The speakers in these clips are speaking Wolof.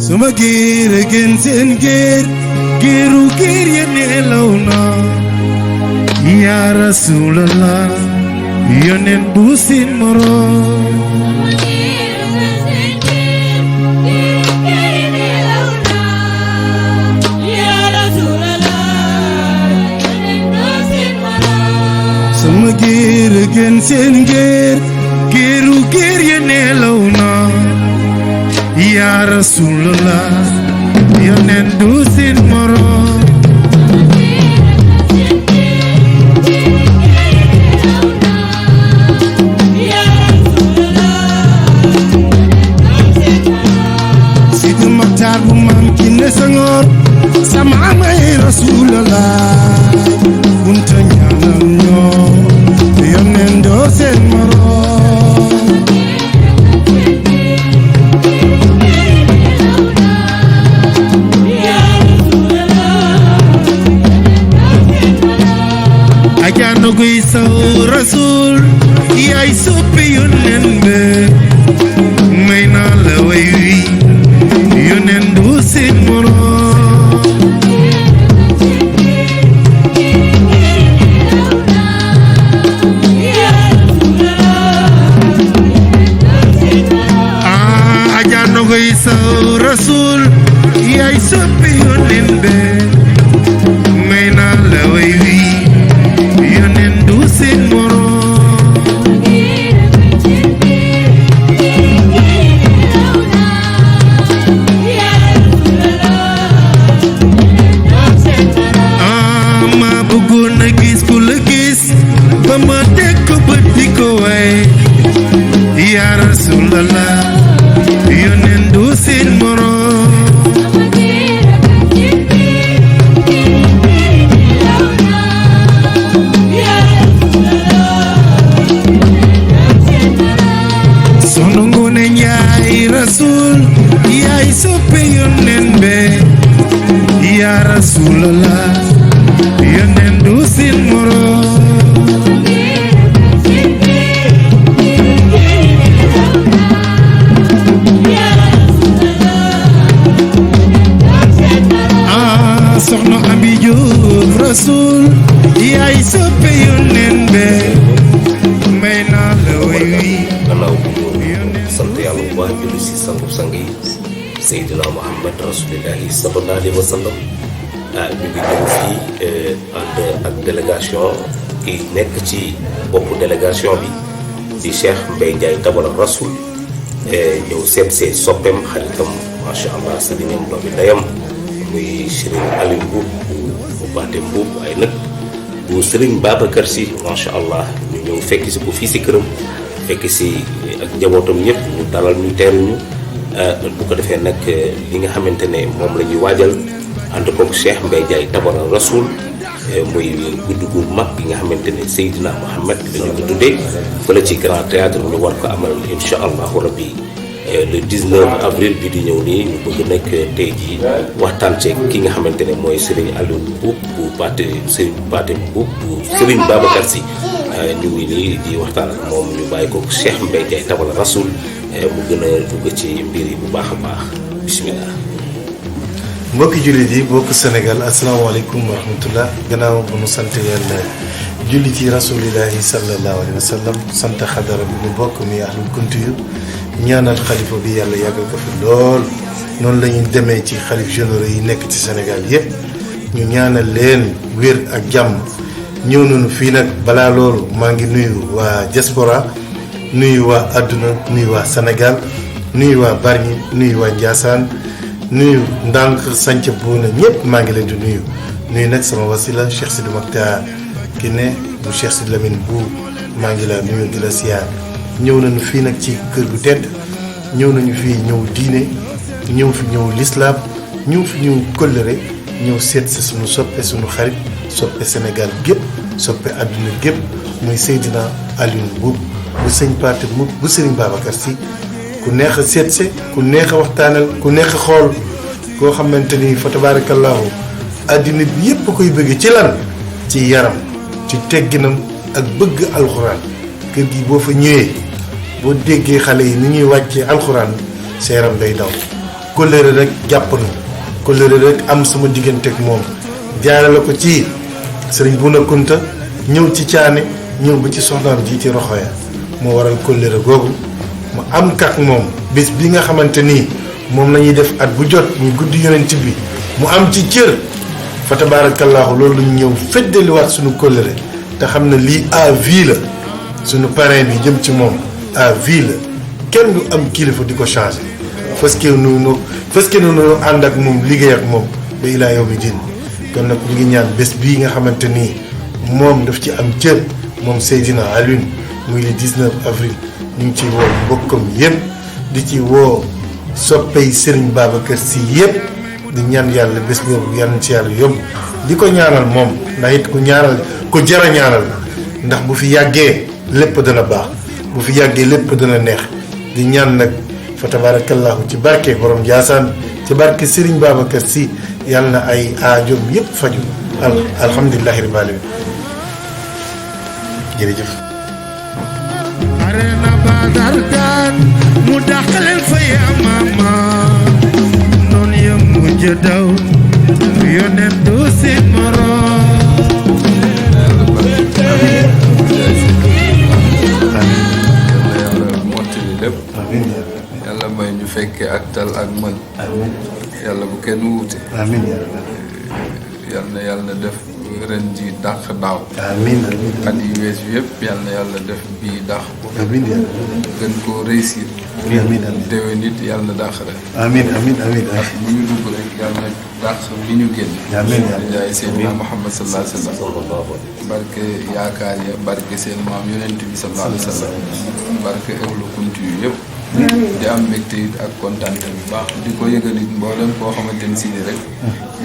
suma giir gën seen giir giiru giir ya nelaw na yaa rasulallah yoneen du seen moroom suma giir gën seen giir giiru giir ya nelaw na yaa rasulallah yoneen du seen moroom Sidi Maxtaar bu maam ki ne Senghor sama may rasulallah bunta ñaanal ñoo yoneen doo seen moroom ajaano guy saw rasul yaay soppi yoneen be may naa la way wi yoneen du seen moroom ajaano guy saw rasul yaay soppi yoneen be may naa la way wi yoneen du seen moroom ma bëggoon a gis ku la gis ba ma teg ko bët di ko way yaa rasulallah yoneen du seen moroom soxna Ngoone Njaay rasul yaay soppe yoneen be yaa rasulallah yoneen du seen moroom soxna Abi Juuf rasul yaay soppe yoneen be may naa la way wi gannaaw bu ñu sant yàlla bu baax julli si sangu sang yi Seydina Muhammad rasulillahi sallallahu alayhi wa sallam ñu ngi ñëw fii ànd ak délégation ki nekk ci boppu délégation bi di Cheikh Mbaye Ndiaye Tabara Rasoul ñëw seet see soppeem xaritam macha allah sëriñam doomi ndeyam muy Serigne Aliou Mboup bu Paate Mboup ay nag bu Serigne Babacar Sy macha allah ñu ñëw fekk si ko fii si këram fekk si ak njabootam ñëpp ñu dalal ñu teeru ñu bu ko defee nag li nga xamante ne moom la ñuy waajal ànd koog Cheikh Mbaye Ndiaye Tabara Rasoul muy guddi gu mag gi nga xamante ne Seydina Mohamed dañu ko tuddee fële ci Grand Théâtre ñu war ko amal incha allahu rabbi le 19 avril bi di ñëw nii ñu bëgg nekk tey jii waxtaan ceeg ki nga xamante ne mooy Serigne Aliou Mboup bu Paate Serigne Paate Mboup bu Serigne Babacar Sy ñu ngi nii di waxtaan ak moom ñu bàyyi ko Cheikh Mbaye Ndiaye Tabara Rasoul mu gën a dugg ci mbir yi bu baax a baax bismillah. mbokki jullit yi mbokki Sénégal asalaamaaleykum wa rahmatullah gannaaw bu nu sant yàlla julli ci rasulillahi sallallahu alayhi wa sallam sant xadara bi mu bokk muy ahlul kunti yu ñaanal xalifa bi yàlla yàggal ko fi lool noonu la ñuy demee ci xalif généraux yi nekk ci Sénégal yépp ñu ñaanal leen wér ak jàmm ñëw nañu fii nag balaa loolu maa ngi nuyu waa diaspora nuyu waa àdduna nuyu waa Sénégal nuyu waa Bargny nuyu waa Ndiassane nuyu ndànk sanc buuna ñëpp maa ngi leen di nuyu nag sama wasila Cheikh Sidi Maxtaar ki ne bu Cheikh Sidi Lamine bu maa ngi la nuyu di la siyaar ñëw nañu fii nag ci kër gu tedd ñëw nañu fii ñëw diine ñëw fi ñëw lislaam ñëw fi ñëw kóllëre ñëw seet si suñu soppe suñu xarit soppe Sénégal gépp soppe àdduna gépp muy Seydina Aliou Mboup bu sëñ Paate Mboup bu Serigne Babacar Sy ku neex a seetse ku neex a waxtaanal ku neex a xool koo xamante ni fa tabaarakallaahu àddina bi yépp koy bëgg ci lan ci yaram ci tegginam ak bëgg alxuraan kër gi boo fa ñëwee boo déggee xale yi ni ñuy wàccee alxuraan sa yaram day daw kóllëre rek jàpp na kóllëre rek am sama diggante ak moom jaarale ko ci sëriñ Buna Kunta ñëw ci caane ñëw ba ci soxnaam ji ci Roxoya moo waral kóllëre googu mu am kat moom bés bi nga xamante nii moom la ñuy def at bu jot muy guddi yonent bi mu am ci cër fa tabaarakallaahu loolu ñu ñëw feddaliwaat suñu kóllëre te xam ne lii à vie la suñu parrain bi jëm ci moom à vie la kenn du am kilifa di ko changé fas ke nu ànd ak moom liggéey ak moom ba ilaa yow mi din kon nag ñu ngi ñaan bés bii nga xamante nii moom daf ci am cër moom Seydina Alioune muy le 19 avril ñu ngi ci woo mbokkam yëpp di ci woo soppey Serigne Babacar Sy yëpp di ñaan yàlla bés boobu yàlla ci yàlla yóbbu di ko ñaanal moom ndax it ku jara ñaanal ndax bu fi yàggee lépp dana baax bu fi yàggee lépp dana neex di ñaan nag fa tabarakallahu ci barke borom Ndiassane ci barke Serigne Babacar Sy yàlla na ay aajoom yëpp faju alhamdulillahi rabbil alamin jërëjëf arena badar gan mu daxalel fa ya mama non ya mujj daw yonen du seen morom yàlla mottali lépp yàlla may ñu fekkee ak tal ak mën yàlla bu kenn wuute yàlla def ren ji dàq daaw at yi wees yëpp yàlla def bii dàq ko gën koo réussir déwén nit yàlla dàq rek ak bu ñu dugg rek yàlla dàq bi ñu génn jaay Seydina Muhammad sallallahu alayhi wa sallam barke yaakaar ya barke seen maam yonent bi sallallahu alayhi wa sallam barke ëglu kunti yu yëpp di am mbégte it ak kontaan bu baax di ko yëgal it mboolem koo xamante ni si ni rek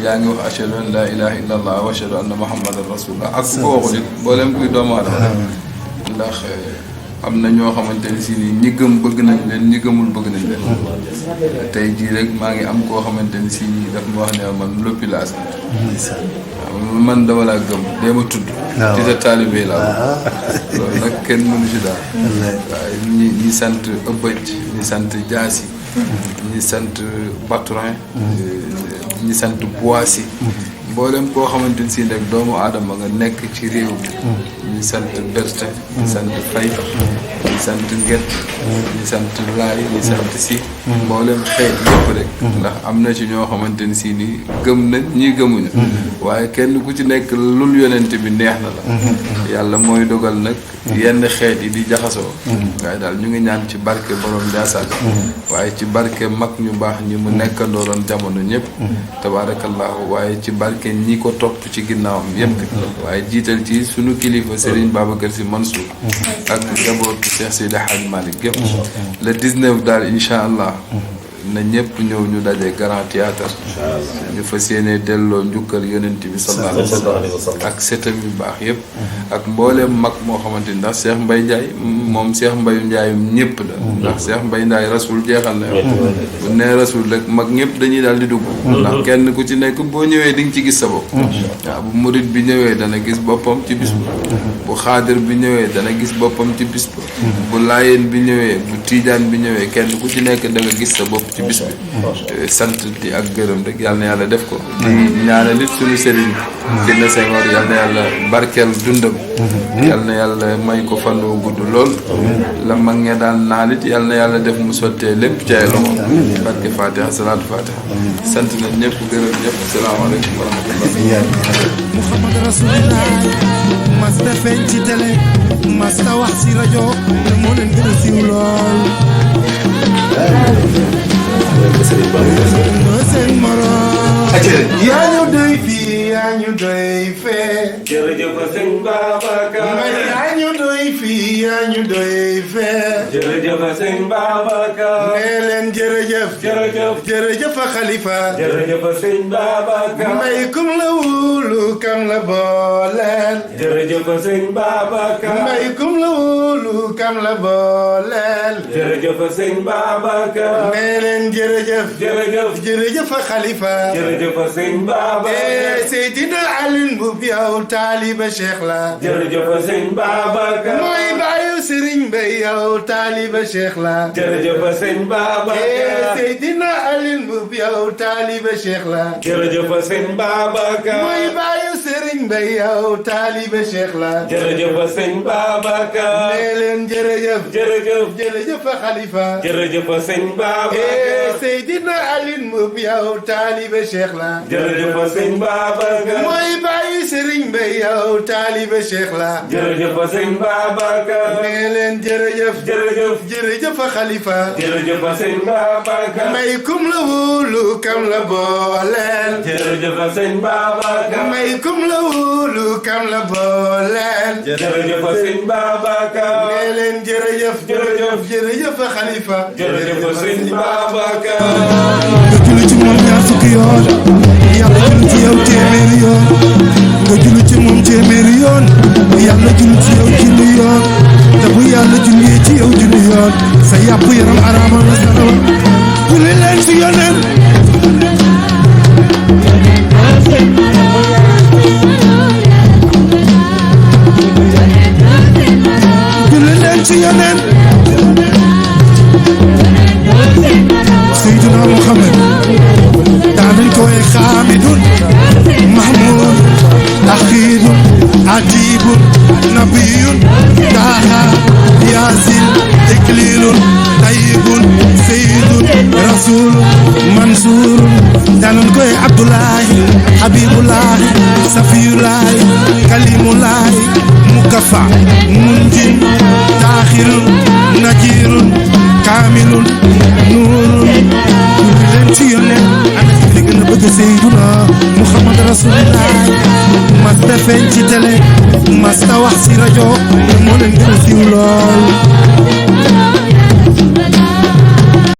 yaa ngi wax ashhadu an laa ilaha illa allah wa ashhadu anna muhammadan rasulullah ak ku ko waxul it mboolem kuy doomu aadama ndax am na ñoo xamante ni si ni ñi gëm bëgg nañ leen ñi gëmul bëgg nañ leen tey jii rek maa ngi am koo xamante ni si ni daf ma wax ne man loppi laa sant man dama laa gëm dee ma tudd ci sa taalibe laa loolu nag kenn mënu si daal waaye ñi sant ëbbëj ñi sant jaasi ñi sant baturin ñi sant boisi mboolem koo xamante ni si rek doomu aadama nga nekk ci réew mi ñi sant berte ñi sant fay ñi sant nget ñi sant laay ñi sant si mboolem xeet yëpp rek ndax am na ci ñoo xamante ni si ni gëm nañ ñii gëmuñu waaye kenn ku ci nekk lul yonent bi neex na la yàlla mooy dogal nag yenn xeet yi di jaxasoo waaye daal ñu ngi ñaan ci barke borom Ndiassane waaye ci barke mag ñu baax ñi mu nekkandooroon jamono ñëpp tabaarakallahu waaye ci barke ñi ko topp ci ginnaawam yëpp waaye jiital ci sunu kilifa Serigne Babacar Sy Mansour ak njabootu Cheikh Seydi Hadji Malick yëpp le 19 daal incha allah na ñëpp ñëw ñu daje Grand Théâtre ñu fas yéene delloo njukkal yonent bi sallallahu alayhi wa sallam ak setam yu baax yëpp ak mbooleem mag moo xamante ni ndax Cheikh Mbaye Ndiaye moom Cheikh Mbaye Ndiaye ñëpp la ndax Cheikh Mbaye Ndiaye rasul jeexal na bu nee rasul rek mag ñëpp dañuy daal di dugg ndax kenn ku ci nekk boo ñëwee di nga ci gis sa bopp waaw bu murit bi ñëwee dana gis boppam ci bis ba bu xaadir bi ñëwee dana gis boppam ci bis ba bu laayeen bi ñëwee bu tiijaan bi ñëwee kenn ku ci nekk da nga gis sa bopp ci bis bi sant di ak gërëm rek yal na yàlla def ko di ñaanal nit suñu sëriñ dina Senghor yal na yàlla barkeel dundam yal na yàlla may ko fan wu gudd lool la mag ña daan naalit yal na yàlla def mu sottee lépp ci ay loxo barke fatiha salaatu fatiha sant nañ ñëpp gërëm ñëpp salaamaaleykum wa rahmatullah Muhammad Rasulullah mas da feeñ ci télé mas da wax ci rajo te moo leen gën a siiw lool seen morom yaa ñu doy fii yaa ñu doy fee jërëjëf sëñ Babacar yaa ñu doy fii yaa ñu doy fee jërëjëf sëñ Babacar nee leen jërëjëf jërëjëf Khalifa jërëjëf sëñ Babacar mbay kum la wóolu kam la booleel jërëjëf sëñ Babacar mbay kum la wóolu kam la booleel jërëjëf sëñ Babacar nee leen jërëjëf Khalifa jërëjëf sëñ Babacar Seydina Alioune Mboup yow taaliba Cheikh la jërëjëf sëñ Babacar mooy baayu Serigne Mbaye yow taaliba Cheikh la jërëjëf sëñ Babacar Seydina Alioune Mboup yow taalibe Cheikh la jërëjëf sëñ Babacar mooy baayu Serigne Mbaye yow taalibe Cheikh la jërëjëf sëñ Babacar nee leen jërëjëf jërëjëf Khalifa jërëjëf sëñ Babacar Seydina Alioune Mboup yow taalibe Cheikh la jërëjëf sëñ Babacar mooy baayu Serigne Mbaye yow taalibe Cheikh la jërëjëf sëñ Babacar nee leen jërëjëf Khalifa jërëjëf sëñ Babacar may kum la wóolu kam la booleel jërëjëf sëñ Babacar may kum la wóolu kam la booleel jërëjëf sëñ Babacar nee leen jërëjëf Khalifa jërëjëf sëñ Babacar nga julli ci moom ñaar fukki yoon yàlla julli ci yow téeméeri yoon nga julli ci moom téeméeri yoon yàlla julli ci yow junni yoon te bu yàlla julli ci yow junni yoon sa yàpp yaram araama na sa doon julli leen ci yoneen julli leen ci yoneen Seydina Muhammad daanañ koy xaamidun mahmud axiidun atibun nabiyun taaha yaasin iklilun tayyibun seydun rasulun mansurun daanañ koy abdullahi habibulahi safiyulahi kalimulahi mukafa munjin taaxirun najirun kaamilun nuurun julli leen ci yoneen ana li gën a bëgg Seydina Muhammad Rasulullah mas ta feeñ ci télé mas ta wax ci rajo